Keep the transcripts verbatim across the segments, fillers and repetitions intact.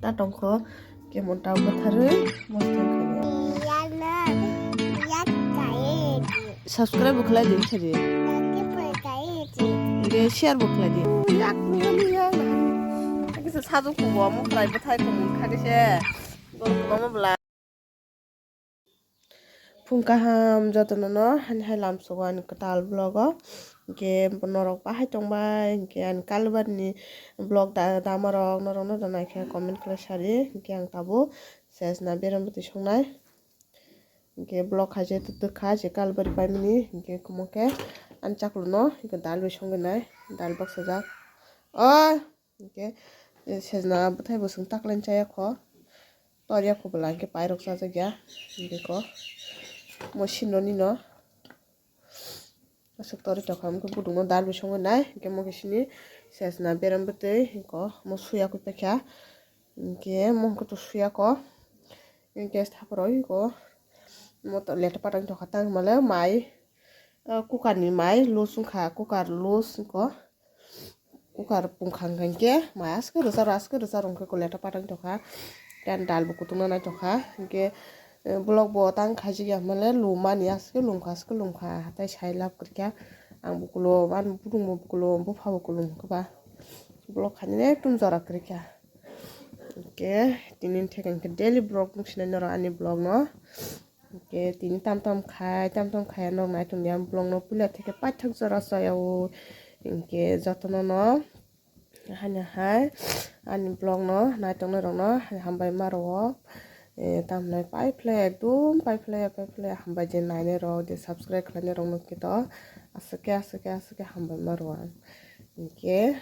Ta tongkho, kemon ta bwtharwi mosting khainai. Yana, yak kaiye ji. Subscribe bo khlai di sari. Subscribe bo khlai di. Ge share bo khlai di. Yak ni ya. Kisa sajwk kubo mo khlai bwthai kumun kha kise. Gol kubo mo bla. Phung kaham jotono no, hani hai lamsogo ani kwtal vlog o. Hinkhe norok bahai tongbai, hinkhe ani kalbarni vlog da-, damarok norok no naikhe comment khlai sadi. Hinkhe ang tabuk sesna berem bwtwi songnai. Hinkhe vlog hai je twkha je kalbari paimani, hinkhe omo khe ani chaklono hinkhe dal bai songwi nai, dal baksajak. Oi! Hinkhe, eh, sejna bwthai bo chwng taklaini chaya kho. Tor ya kho bwla hinkhe pairok chajakya. Hinkhe kho. Mo sinroni no. Aswk tori tokha hinkhe budukno dal bai songwi nai. Hinkhe mo khe sini sejna berem bwtwi hinkhe mo suya kwi paikha. Hinkhe mo hinkhe to suya kho. Hinkhe gas thapro hinkhe mo to leta patang tokha tang male mai. Ah, cooker ni mai loose wngkha, cooker loose wngkha. Cooker pungkha hwnkha hinkhe mai aske rwcharo, aske rwcharo hwnkhe koleta patang tokha. Tei ani dal bo kutung nanai tokha. Hinkhe, eh, vlog bo tang khaijak ya hwnmale lumani aske lumkha, aske lumkha. Hatai sai lab kwrwikha. Ang bo kulo, ani budung bo kulo, bupha bo kulo hwnkhe ba. Vlog khainani ekdom jora kwrwikha. Hinkhe tini theke hinkhe daily vlog nuksinai norok ani vlog no. Hinkhe tini tam tam khai, tam tam khai norok nai tongdi ang vlog no puila theke paithak jora chaya o. Hinkhe jotono no haino hai ani vlog no nai tongnai rok no hambai ma rwo. Eh, tamhinai pai phlai ekdom pai phlai, pai phlai hambai je nainai rok je subscribe khlainai rok no khe to aswk khe, aswk khe, aswk khe hambai ma rwo ang. Hinkhe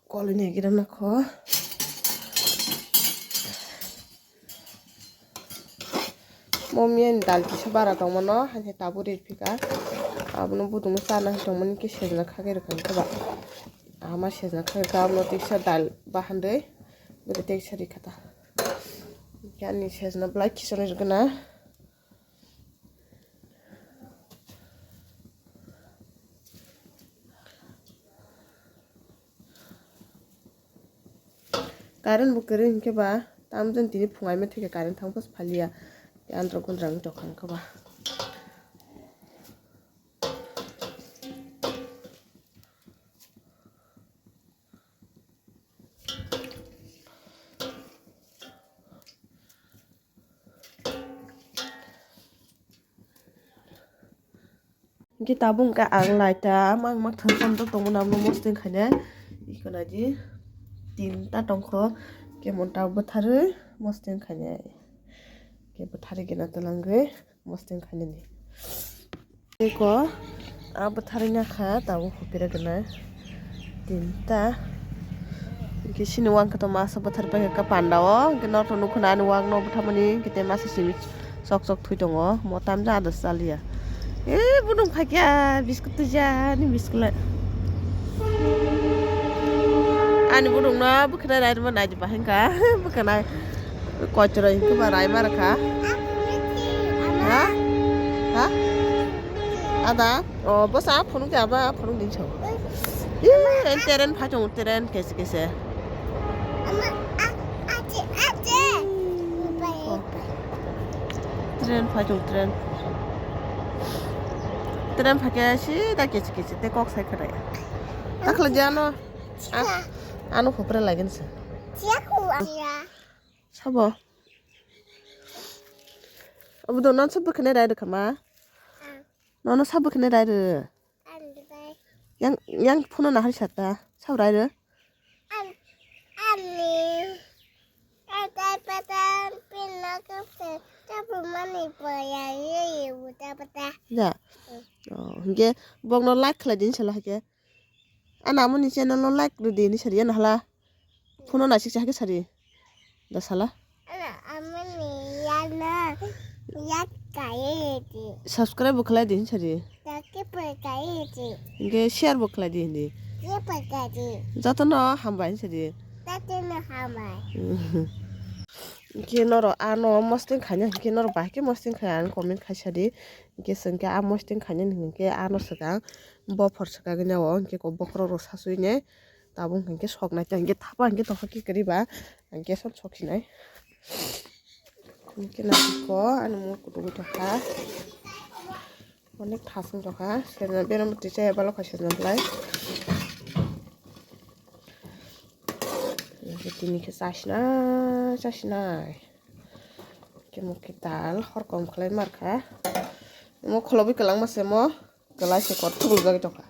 Kolini gira nakho. Momi ani dal kisa bara tongmano, haikhe tabuk ri phika. Abono budungno chana tongmani khe sejna khagwi rwkha hinkhe ba. Ama sejna khagwi rwkha, abono teksa dal bahandwi, bwrwi teksa rikha ta. Ani sejna belai kisa no rwgwna. Current bo kwrwi hinkhe ba, tamjani tini phungaima theke current thangphos phaliya. Andro gundra wng tongkha hinkhe ba. Hinkhe tabuk hinkhe ang laita mang mang thang thang tongmani abono mosting khainai. Iko naidi tinta tongkho, kemon ta bwtharwi mosting khainai. Khe bwtharwi gana twlangwi mosting khainani. Eko, a bwtharwi nakha, tabuk hupira gwnang. Tinta. Hinkhe sini uang khe to masa bwthar pai kha panda o. Hinkhe norok to nukho na ani uang no bwtharmani, hinkhe tei masa simi sok sok thui tongo. Mo tamjani ada chaliya. E, budung phai kha, biskut tuja, ani biskut lai. Ani budung no bwkhwnai rai rwma nai di bahai kha. Bwkhwnai. Kochwrwi hinkhe ba raima rwkha. Ha? Ha? Ada? O, bwsa phunuk ya ba phunuk din chong. Ih, teren phai chong teren kese kese. Tren phai chong tren. Tren phai khe sida kese kese te kok sai khwraya. Takhle jano. Ano khopra lagin sa. Sabo. Obo do non sabo khne rai rwkha ma. Nono sabo khne rai rw. Yang, yang phone na hari sata. Sabo rai rw. Ja. Oh, hingke bokno like khlai din sala hake. Ana amoni channel no like rw di hinwi sari ya nahla. Phone no naisik sa hake sari. Da sala. Ana amoni yana yak kaiye di. Subscribe bo khlai di hinwi sari. Subscribe bo khlai di. Hingke share bo khlai di hindi. Share bo khlai di. Jotono hambai hinwi sari. Jotono hambai. Hingke norok ano mosting khaina hingke norok bahai khe mosting khai ang comment khai sadi. Hingke chwng khe a mosting khainani hingke ano swkang bophor swkagwi nao hingke bokhorok rok sasui nai. Tabuk hwnkhe sok nai, hwnkhe thapa hwnkhe tongkha khe kwrwi ba, ang gas o sok sinai. Hwnkhe naisiko ani muk kutung tongkha. Onek thasung tongkha, sejna beramo twi chaya balo kha sejna belai. Tini khe chasinai, chasinai. Khe mo khe dal horkom khlai markha. Mo kholobwi kwlangma se mo, kwlai se kor thubul bagwi tongkha.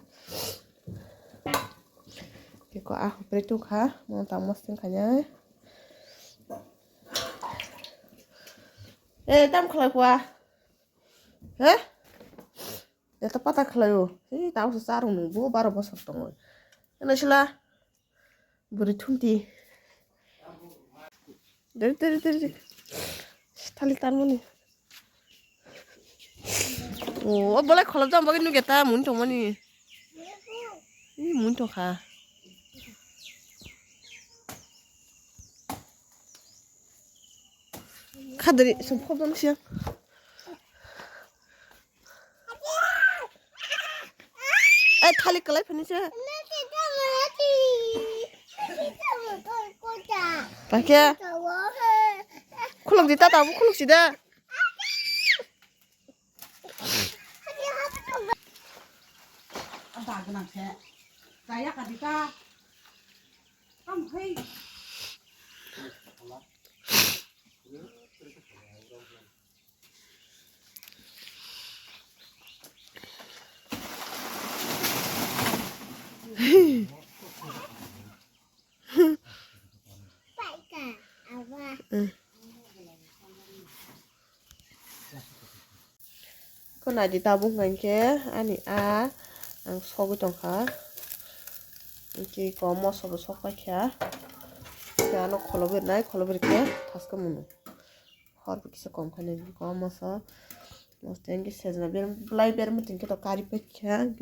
Khe ko a hopre tongkha, mo tamo seng khainai. Eh, tam khlai kwa. He? Eta pata khlaio. He, tao se charwng nung bo baro bosor tongo. Ena sila. Bwrwi thunti. Deri, deri, deri, deri. Thali tarmani. O, o bolai kholop jam bagwi nugeta muni tongmani. Ih, muni tongkha. Khadri, sum khop dong siya. Eh, thali kalai phani se. Pakhe. Khuluk di ta, ta bu khuluk si da. Ada genang se. Kaya kadita. Kam hei. Ko naidi tabuk hwnkhe ani a ang sogwi tongkha. Hwnkhe ko moso bo sok paikha. Khe ano kholobo rinai, kholobo rikhe thaskhe munu. Hor bo kisa kom khainai ko moso. Moso tei hwnkhe sejna ber, belai ber muchungkhe to kari paikha.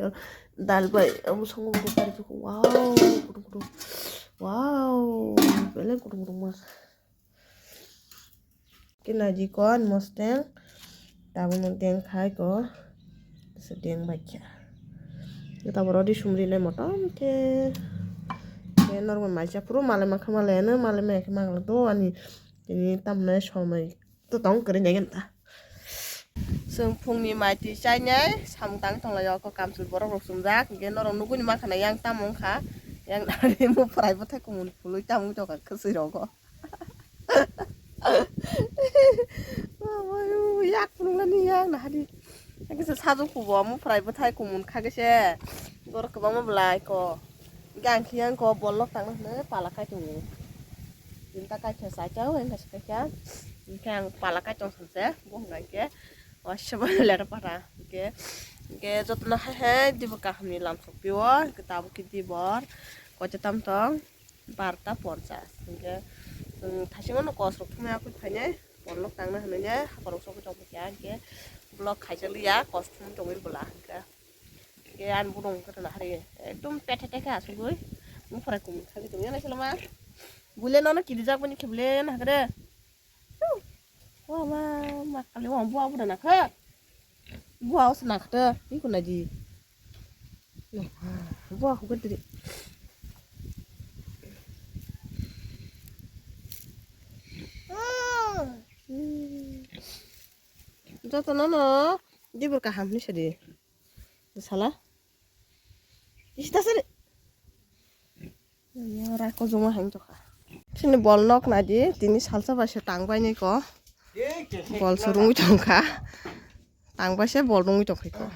Dal bai omo songo bo kari paikha. Wow, kutung kutung. Wow, belai kutung kutung ma. Khe naidi ko ani mosteng tabukno deng khai ko se deng bai kha. Tabuk rodi sumri nai motom khe khe norok bai mai cha phuru malai mankha malai ano malai maya khe mangla do ani tini tamni somoi to tong kwrwi nai ta. Chwng phungni mai twi chainai samung tang tonglaio, ko kamchwlwi borok rok chumjak, hwnkhe norok nugwi mankha na yang tamo wngkha, yang nari muphrai bwthai kumun phului tamo wngwi tongkha kwchwi rogo. Yak phunuknani yang nahadi. Kisa sajwk kubo muphrai bwthai kumun kha khe se. Borok kwbangma bwlai ko. Hwnkhe ang khe yang ko bol lok tangna hwnwi pala kaitongo. Tinta kaikha saita o engkha se kaikha. Hwnkhe ang pala kaitong sanse bo hwnka hwnkhe. Waisa mani lera para. Hwnkhe, hwnkhe jotono hai hai dibo kahamni lamsok pio. Hwnkhe tabuk khe dibor. Koita tam tong. Barta ponchas. Hwnkhe, um, thaisingo no kosrok thumui akui phainai, borlok tangna hwnwi ne, hakhorok sogwi tongkha khe, hwnkhe vlog khaijak liya, kos thumui tongwi bwla hwnkhe. Hwnkhe ani bwrwng wngkha na hari, ekdom pethe tekhe asugwi, muphrai kumui khagwi tongya nai selema. Bule nono kirijak bini khe bule na hakhe de. Wa ma, ma kali wa bua bwrwng nakha. Bua os nakha de, iko naidi. Buah, aku gede. Hmm. Joto no no, dibur kaham ni sadi. Sala. Isi ta sadi. Ora ko juma hang to kha. Sini bol nok nadi, tini salsa bai se tang bai ni ko. Bol surung tong kha. Tang bai se bol rung tong kha ko.